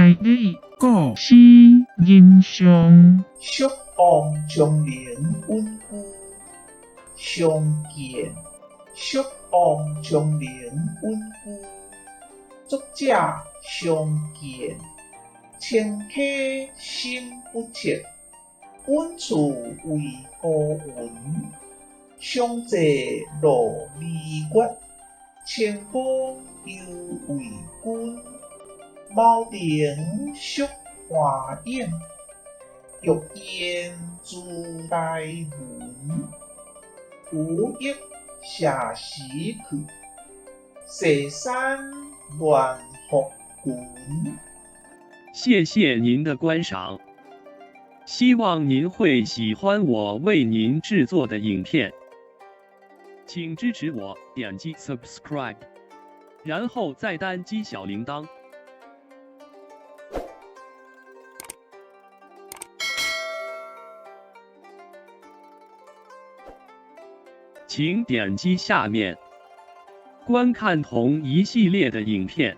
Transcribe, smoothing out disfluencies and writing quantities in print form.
大理古詩人上。蜀王張陵隱居，相見。蜀王張陵隱居，作者相見。清溪深不測，穩處為孤雲。相濟露微月，清風猶為君。茅亭宿華影，玉硯珠台文。浮憶寫時去，雪山亂復群。谢谢您的观赏，希望您会喜欢我为您制作的影片，请支持我点击 subscribe，然后再单击小铃铛。请点击下面观看同一系列的影片。